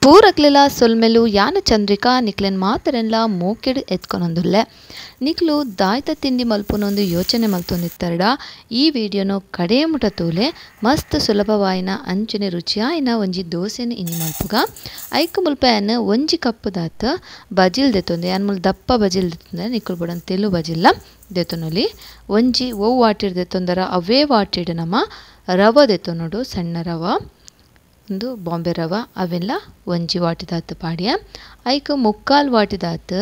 ಪೂರಕ್ಲೆಲ ಸೊಲ್ಮೆಲು ಯಾನ ಚಂದ್ರಿಕಾ ನಿಕ್ಲೆನ್ ಮಾತರೆನ್ಲ ಮೋಕೆಡ್ ಎತ್ಕೊನೊಂದುಲ್ಲೆ. ನಿಕ್ಲು ದಾಯ್ತ ತಿಂಡಿ ಮಲ್ಪುನೊಂದು ಯೋಚನೆ ಮಲ್ತೊಂದಿತ್ತರ್ಡ ಈ ವಿಡಿಯೋನು ಕಡೆ ಮುಟ ತೂಲೆ. ಮಸ್ತ್ ಸುಲಭವಾಯಿನ ಅಂಚನೆ ರುಚಿಯಾಯಿನ ಒಂಜಿ ದೋಸೆನ್ ಇನಿ ಮಲ್ಪುಗ. ಐಕ್ ಮುಲ್ಪ ಯಾನ್ ಒಂಜಿ ಕಪ್ ದಾತ್ ಬಜಿಲ್ ದೆತ್ತೊಂದೆ. ಯಾನ್ ಮುಲ್ ದಪ್ಪ ಬಜಿಲ್ ದೆತ್ತೊಂದೆ, ನಿಕುಲು ಬೊಡನ್ ತೆಲು ಬಜಿಲ್ಲ ದೆತ್ತೊನೊಲಿ. ಒಂಜಿ ಒವು ವಾಟಿಡ್ ದೆತ್ತೊಂದರ ಅವೇ ವಾಟಿಡ್ ನಮ ರವ ದೆತ್ತೊನೊಡು, ಸಣ್ಣ ರವ ಉಂದು ಬಾಂಬೆ ರವ ಅವೆಲ್ಲ ಒಂಜಿ ವಾಟಿದಾತ್ ಪಾಡಿಯ. ಐಕ್ ಮುಕ್ಕಾಲು ವಾಟಿದಾತ್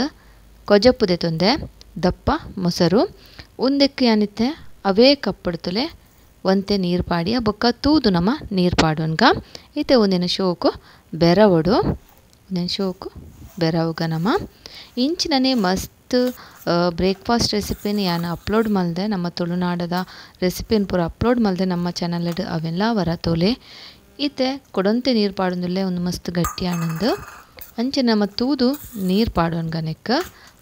ಕೊಜಪ್ಪು ದೆತ್ತೊಂದೆ, ದಪ್ಪ ಮೊಸರು. ಉಂದೆಕ್ ಯಾನಿತ್ತೆ ಅವೇ ಕಪ್ಪಡ್ತುಲೆ ಒಂತೆ ನೀರು ಪಾಡಿಯ ಬೊಕ್ಕ ತೂದು ನಮ ನೀರು ಪಾಡೋನ್ಗ. ಇತ್ತೆ ಒಂದಿನ ಶೋಕು ಬೆರವಡು, ಒಂದಿನ ಶೋಕು ಬೆರವುಗ ನಮ. ಇಂಚಿನನೇ ಮಸ್ತ್ ಬ್ರೇಕ್ಫಾಸ್ಟ್ ರೆಸಿಪಿನ ಯಾನ್ ಅಪ್ಲೋಡ್ ಮಲ್ದೆ, ನಮ್ಮ ತುಳುನಾಡದ ರೆಸಿಪಿನ ಪೂರ ಅಪ್ಲೋಡ್ ಮಲ್ದೆ ನಮ್ಮ ಚಾನಲ್ ಅವೆಲ್ಲ ವರ ತೋಲೆ. ಇತ್ತೆ ಕೊಡೊಂತೆ ನೀರು ಪಾಡೊಂದುಲ್ಲೆ ಒಂದು ಮಸ್ತ್ ಗಟ್ಟಿ ಆನಂದು. ಅಂಚೆ ನಮ್ಮ ತೂದು ನೀರು ಪಾಡೋನ್ಗ ನೆಕ್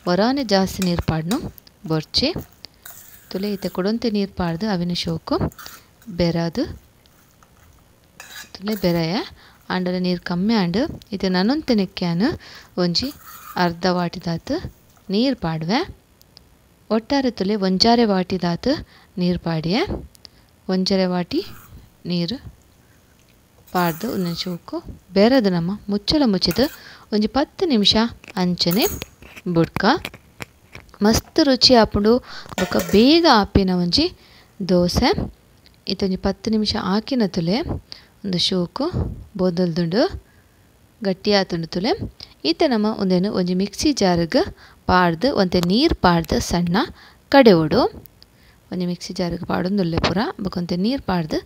ವರಾನೆ ಜಾಸ್ತಿ ನೀರು ಪಾಡ್ನು ಬೊರ್ಚಿ ತುಲೆ. ಇತ್ತೆ ಕೊಡೊಂತೆ ನೀರು ಪಾಡ್ದು ಅವಿನ ಶೋಕು ಬೆರಾದು ತುಲೆ ಬೆರಯ ಆಂಡಲ ನೀರು ಕಮ್ಮಿ ಆಂಡು. ಇತ್ತೆ ನನ್ನೊಂತೆ ನೆಕ್ಕ್ಯಾನು ಒಂಜಿ ಅರ್ಧ ವಾಟಿದಾತು ನೀರು ಪಾಡುವೆ. ಒಟ್ಟಾರೆ ತುಲೆ ಒಂಜಾರೆ ವಾಟಿದಾತು ನೀರು ಪಾಡಿಯೆ. ಒಂಜರೆ ವಾಟಿ ನೀರು ಪಾಡ್ದು ಒಂದೊಂದು ಶೋಕು ಬೇರೆದು ನಮ್ಮ ಮುಚ್ಚಳ ಮುಚ್ಚಿದು ಒಂಜಿ 10 ನಿಮಿಷ ಅಂಚನೆ ಬುಡ್ಕ. ಮಸ್ತ್ ರುಚಿ ಆಪುಂಡು ಬೊಕ್ಕ ಬೇಗ ಆಪಿನ ಒಂಜಿ ದೋಸೆ. ಇತ್ತೊಂಜಿ 10 ನಿಮಿಷ ಆಕಿನ ತುಲೆ ಒಂದು ಶೋಕು ಬೋದಲ್ದುಂಡು, ಗಟ್ಟಿ ಆತುಂಡು ತುಲೆ. ಇತ್ತೆ ನಮ್ಮ ಒಂದೇನು ಒಂಜಿ ಮಿಕ್ಸಿ ಜಾರ್ಗ್ ಪಾಡ್ದು ಒಂತೆ ನೀರು ಪಾಡ್ದು ಸಣ್ಣ ಕಡೆವಡು. ಒಂಜಿ ಮಿಕ್ಸಿ ಜಾರಿಗೆ ಪಾಡೊಂದುಲ್ಲೆ ಪೂರ ಬೊಕ್ಕ ಒಂತೆ ನೀರು ಪಾಡ್ದು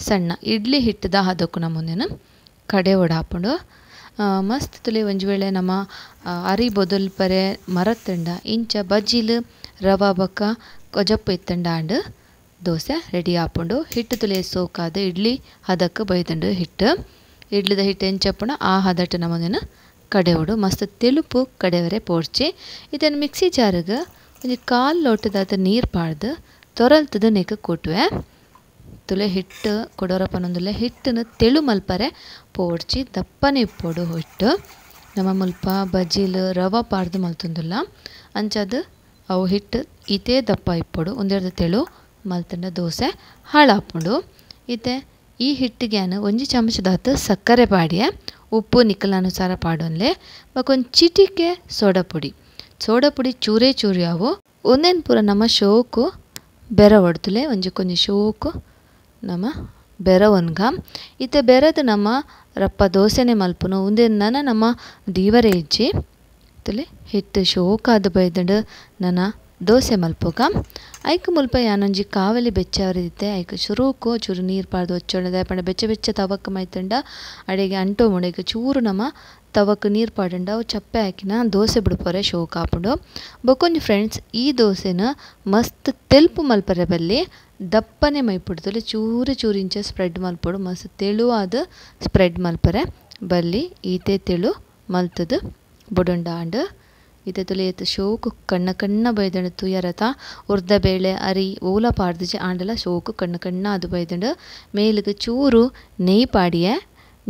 ಸಣ್ಣ ಇಡ್ಲಿ ಹಿಟ್ಟದ ಹದಕ್ಕು ನಮ್ಮ ಒಂದೇನು ಕಡೆ ಒಡಾಪುಂಡು. ಮಸ್ತ್ ತುಲೆ. ಒಂಜಿ ವೇಳೆ ನಮ್ಮ ಅರಿ ಬೊದಲ್ಪರೆ ಮರತ್ತಂಡ ಇಂಚ ಬಜ್ಜಿಲ್ ರವ ಬೊಕ್ಕ ಕೊಜಪ್ಪು ಇತ್ತಂಡ ಆಂಡ್ ದೋಸೆ ರೆಡಿ ಆಪುಂಡು. ಹಿಟ್ಟು ತುಲೆ ಸೋಕಾದ ಇಡ್ಲಿ ಹದಕ್ಕೆ ಬೈದುಂಡು ಹಿಟ್ಟು. ಇಡ್ಲಿದ ಹಿಟ್ಟು ಎಂಚಪ್ಪುಣ ಆ ಹದಟ್ಟು ನಮ್ಮೊಂದೇನು ಕಡೆವಡು. ಮಸ್ತ್ ತೆಲುಪು ಕಡೆವರೆ ಪೋಡ್ಚಿ. ಇದನ್ನು ಮಿಕ್ಸಿ ಜಾರಿಗೆ ಒಂಜಿ ಕಾಲು ಲೋಟದಾದ ನೀರು ಪಾಡ್ದು ತೊರಲ್ತದ ನೆಕ್ ಕೊಟ್ಟುವೆ. ತುಲೆ ಹಿಟ್ಟು ಕೊಡೋರಪ್ಪನೊಂದುಲ್ಲೆ ಹಿಟ್ಟನ್ನು ತೆಳು ಮಲ್ಪರೆ ಪೋಡ್ಚಿ, ದಪ್ಪನೆ ಇಪ್ಪೊಡು ಹಿಟ್ಟು. ನಮ್ಮ ಮುಲ್ಪ ಬಜಿಲ್ ರವ ಪಾಡ್ದು ಮಲ್ತೊಂದುಲ್ಲ ಅಂಚಾದ ಅವು ಹಿಟ್ಟು ಇತೇ ದಪ್ಪ ಇಪ್ಪೊಡು. ಒಂದೆರಡು ತೆಳು ಮಲ್ತಂಡ ದೋಸೆ ಹಾಳಾಪುಂಡು. ಇತ್ತೆ ಈ ಹಿಟ್ಟಿಗೆ ಒಂಜಿ ಚಮಚದಾತು ಸಕ್ಕರೆ ಪಾಡಿಯ, ಉಪ್ಪು ನಿಕ್ಕಲ ಅನುಸಾರ ಪಾಡೊನ್ಲೆ. ಬೊಕ್ಕ ಒಂಜಿ ಚಿಟಿಕೆ ಸೋಡಾ ಪುಡಿ, ಸೋಡಾ ಪುಡಿ ಚೂರೇ ಚೂರು ಅವು. ಒಂದೇನು ಪೂರ ನಮ್ಮ ಶೋಕು ಬೆರ ಒಡ್ತುಲೆ ಒಂಜಿ ಕೊಂಜಿ ಶೋಕು ನಮ್ಮ ಬೆರವನ್ಗ. ಇತ್ತೆ ಬೆರದು ನಮ್ಮ ರಪ್ಪ ದೋಸೆನೆ ಮಲ್ಪುನು. ಉಂದೆ ನನ ನಮ್ಮ ದೀವರೆ ಇಜ್ಜಿ ತುಲೆ ಹಿಟ್ಟು ಶೋಕಾದ ಬೈದಂಡು ನನ ದೋಸೆ ಮಲ್ಪುಗ. ಐಕ್ ಮುಲ್ಪ ಯಾನೊಂಜಿ ಕಾವಲಿ ಬೆಚ್ಚವರಿದ್ದೆ. ಐಕ್ ಶುರುಕು ಚೂರು ನೀರು ಪಾಡ್ದು ಒಚ್ಚೊಂಡದ ಪಂಡ ಬೆಚ್ಚ ಬೆಚ್ಚ ತವಕ್ ಮೈತಂಡ ಅಡೆಗೆ ಅಂಟೋ ಮುಡೆಗೆ ಚೂರು ನಮ್ಮ ತವಕ್ ನೀರು ಪಾಡಂಡ ಅವು ಚಪ್ಪೆ ಹಾಕಿನ ದೋಸೆ ಬಿಡ್ಪೋರೆ ಶೋಕ್ ಆಪುಂಡು. ಬೊಕ್ಕೊಂಜಿ ಫ್ರೆಂಡ್ಸ್ ಈ ದೋಸೆನ ಮಸ್ತ್ ತೆಲ್ಪು ಮಲ್ಪರೆ ಬಲ್ಲಿ, ದಪ್ಪನೆ ಮೈಪುಡ್ತಲೆ ಚೂರು ಚೂರು ಇಂಚ ಸ್ಪ್ರೆಡ್ ಮಲ್ಪೊಡು. ಮಸ್ತ್ ತೆಳುವಾದ ಸ್ಪ್ರೆಡ್ ಮಲ್ಪರೆ ಬಲ್ಲಿ, ಈತೆ ತೆಳು ಮಲ್ತದು ಬೊಡೊಂಡ ಆಂಡ್. ಇತ್ತೆ ತುಲೆ ಏತ್ ಶೋಕು ಕಣ್ಣ ಕಣ್ಣ ಬೈದಂಡು ತುಯರತ. ಉರ್ದ ಬೇಳೆ ಅರಿ ಓಲ ಪಾಡ್ದಿಜಿ ಆಂಡಲ ಶೋಕು ಕಣ್ಣ ಕಣ್ಣ ಅದು ಬೈದಂಡು. ಮೇಲಿಗೆ ಚೂರು ನೆಯ್ ಪಾಡಿಯೆ,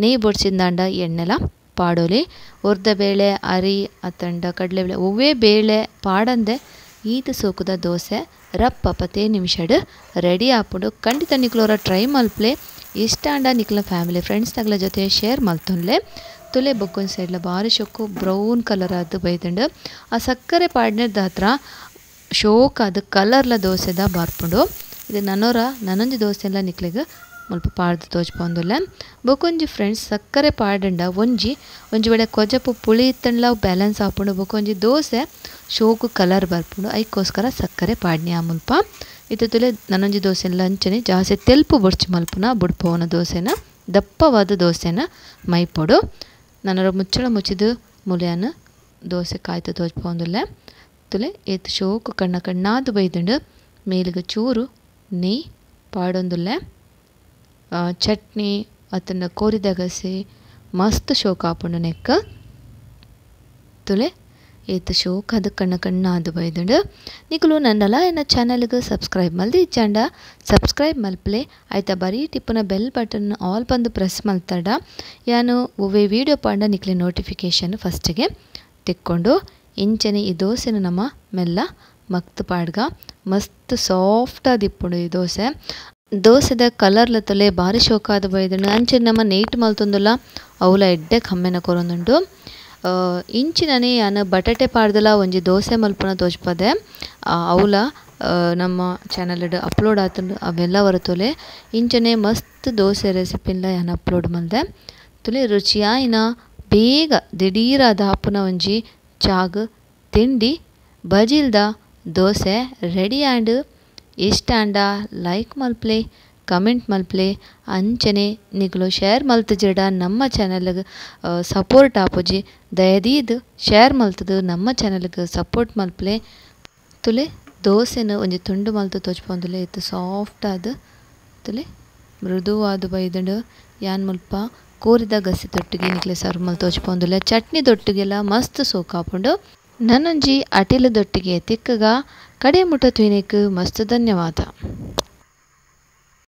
ನೆಯ್ ಬೊಡ್ಸಿಂದಾಂಡ ಎಣ್ಣೆಲ ಪಾಡೋಲಿ. ಉರ್ದ ಬೇಳೆ ಅರಿ ಅತ್ತಂಡ ಕಡಲೆಬೇಳೆ ಒವ್ವೇ ಬೇಳೆ ಪಾಡಂದೆ ಈತ ಸೋಕುದ ದೋಸೆ ರಪ್ಪ 10 ನಿಮಿಷಡ್ ರೆಡಿ ಆಪುಂಡು. ಖಂಡಿತ ನಿಕ್ಲೋರ ಟ್ರೈ ಮಲ್ಪ್ಲೆ. ಇಷ್ಟ ಆಂಡ ನಿಕ್ಲ ಫ್ಯಾಮಿಲಿ ಫ್ರೆಂಡ್ಸ್ ತಗಲ ಜೊತೆ ಶೇರ್ ಮಲ್ತೊನ್ಲೆ. ತುಲೆ ಬೊಕ್ಕೊಂದು ಸೈಡ್ಲ ಬಾರಿ ಶೊಕ್ಕು ಬ್ರೌನ್ ಕಲರ್ ಆದ್ ಬೈದಂಡು. ಆ ಸಕ್ಕರೆ ಪಾಡ್ನೆದ ಹತ್ರ ಶೋಕಾದ ಕಲರ್ಲ ದೋಸೆದ ಬರ್ಪುಂಡು. ಇದು ನನ್ನೋರ ನನ್ನೊಂಜಿ ದೋಸೆಲ್ಲ ನಿಕ್ಲೆಗ್ ಮುಲ್ಪ ಪಾಡ್ದು ತೋಜ್ಪೊಂದುಲ್ಲೆ. ಬೊಕ್ಕೊಂಜಿ ಫ್ರೆಂಡ್ಸ್ ಸಕ್ಕರೆ ಪಾಡಂಡ ಒಂಜಿ ಒಂಜಿ ವೇಳೆ ಕೊಜಪ್ಪು ಪುಳಿ ಇತ್ತಂಡ್ಲ ಬ್ಯಾಲೆನ್ಸ್ ಆಪುಂಡು. ಬೊಕ್ಕೊಂಜಿ ದೋಸೆ ಶೋಕು ಕಲರ್ ಬರ್ಪುಂಡು. ಐಕ್ಕೋಸ್ಕರ ಸಕ್ಕರೆ ಪಾಡ್ನಿ ಆ ಮುಲ್ಪ. ಇತ್ತೆ ತುಲೆ ನನ್ನೊಂಜಿ ದೋಸೆಲ್ಲ ಅಂಚನೆ ಜಾಸ್ತಿ ತೆಲ್ಪು ಬೊಡ್ಚಿ ಮಲ್ಪುನ ಬುಡ್ಪೋನ ದೋಸೆನ, ದಪ್ಪವಾದ ದೋಸೆನ ಮೈಪೊಡು. ನನ್ನರ ಮುಚ್ಚಳ ಮುಚ್ಚಿದು ಮುಲೆಯನ್ನ ದೋಸೆ ಕಾಯ್ತು ತೋಜ್ಪೊಂದುಲ್ಲೆ. ತುಲೆ ಏತ್ ಶೋಕು ಕಣ್ಣ ಕಣ್ಣಾದು ಬೈದುಂಡು. ಮೇಲಿಗೆ ಚೂರು ನೆಯ್ ಪಾಡೊಂದುಲ್ಲೆ. ಚಟ್ನಿ ಅತ್ತಂಡ ಕೋರಿದ ಗಸಿ ಮಸ್ತ್ ಶೋಕು ಆಪುಂಡು ನೆಕ್. ತುಲೆ ಏತ್ ಶೋಕಾದ್ ಕಣ್ಣ ಕಣ್ಣಾದ್ ಬೈದುಂಡು. ನಿಕುಲು ನನ್ನಲ ಎನ್ನ ಚಾನೆಲ್ಗ್ ಸಬ್ಸ್ಕ್ರೈಬ್ ಮಲ್ದಿಜ್ಜಾಂಡ ಸಬ್ಸ್ಕ್ರೈಬ್ ಮಲ್ಪಲೆ. ಐತ ಬರೀ ಟಿಪ್ಪುನ ಬೆಲ್ ಬಟನ್ ಆಲ್ ಬಂದು ಪ್ರೆಸ್ ಮಲ್ತಡ ಯಾನು ಒವ್ವೆ ವೀಡಿಯೋ ಪಾಂಡ ನಿಕ್ಲೆ ನೋಟಿಫಿಕೇಶನ್ ಫಸ್ಟ್ಗೆ ತಿಕ್ಕೊಂಡು. ಇಂಚನೆ ಈ ದೋಸೆನ ನಮ್ಮ ಮೆಲ್ಲ ಮಕ್ತ್ ಪಾಡ್ಗ ಮಸ್ತ್ ಸಾಫ್ಟ್ ಆದಿಪ್ಪುಂಡು ಈ ದೋಸೆ. ದೋಸೆದ ಕಲರ್ಲ ತೊಲೆ ಬಾರಿ ಶೋಕಾದ್ ಬೈದುಂಡು. ಅಂಚನೆ ನಮ್ಮ ನೇಟ್ ಮಲ್ತೊಂದುಲ್ಲ ಅವುಲ ಎಡ್ಡೆ ಕಮ್ಮೆನ ಕೊರೊಂದುಂಡು. ಇಂಚಿನನೆ ಯಾನ್ ಬಟಾಟೆ ಪಾಡ್ದಲ ಒಂಜಿ ದೋಸೆ ಮಲ್ಪುನ ತೋಜ್ಪದೆ. ಅವುಲ ನಮ್ಮ ಚಾನೆಲ್ ಡ್ ಅಪ್ಲೋಡ್ ಆತುಂಡು ಅವೆಲ್ಲ ವರತೊಲೆ. ಇಂಚನೆ ಮಸ್ತ್ ದೋಸೆ ರೆಸಿಪಿನ್ಲ ಯಾನ್ ಅಪ್ಲೋಡ್ ಮಲ್ದೆ. ತುಲೆ ರುಚಿಯಾಯಿನ ಬೇಗ ದಿಢೀರಾದ ಆಪುನ ಒಂಜಿ ಚಾಗ್ ತಿಂಡಿ ಬಜಿಲ್ದ ದೋಸೆ ರೆಡಿ ಆಂಡ್. ಇಷ್ಟ ಆಂಡ ಲೈಕ್ ಮಲ್ಪ್ಲೆ, ಕಮೆಂಟ್ ಮಲ್ಪ್ಲೆ, ಅಂಚನೆ ನಿಕುಲು ಶೇರ್ ಮಲ್ತುಜಿಡ ನಮ್ಮ ಚಾನೆಲ್ಗ್ ಸಪೋರ್ಟ್ ಆಪುಜಿ. ದಯದೀದ್ ಶೇರ್ ಮಲ್ತುದು ನಮ್ಮ ಚಾನೆಲ್ಗ್ ಸಪೋರ್ಟ್ ಮಲ್ಪ್ಲೆ. ತುಲೆ ದೋಸೆನ ಒಂಜಿ ತುಂಡು ಮಲ್ತು ತೋಜ್ಪೊಂದುಲೆ ಇತ್ತು ಸಾಫ್ಟ್ ಆದ್ ತುಲೆ ಮೃದುವಾದ್ ಬೈದುಂಡು. ಯಾನ್ ಮುಲ್ಪ ಕೋರಿದ ಗಸಿ ತೊಟ್ಟಿಗೆ ನಿಕ್ಲೆ ಸರ್ವ್ ಮಲ್ತು ತೋಜ್ಪೊಂದುಲೆ. ಚಟ್ನಿ ದೊಟ್ಟಿಗೆಲ ಮಸ್ತ್ ಸೋಕಾಪುಂಡು. ನನೊಂಜಿ ಅಟಿಲು ದೊಟ್ಟಿಗೆ ತಿಕ್ಕಗ ಕಡೆ ಮುಟ್ಟ ತುಯ್ನೆಕ್ ಮಸ್ತ್ ಧನ್ಯವಾದ.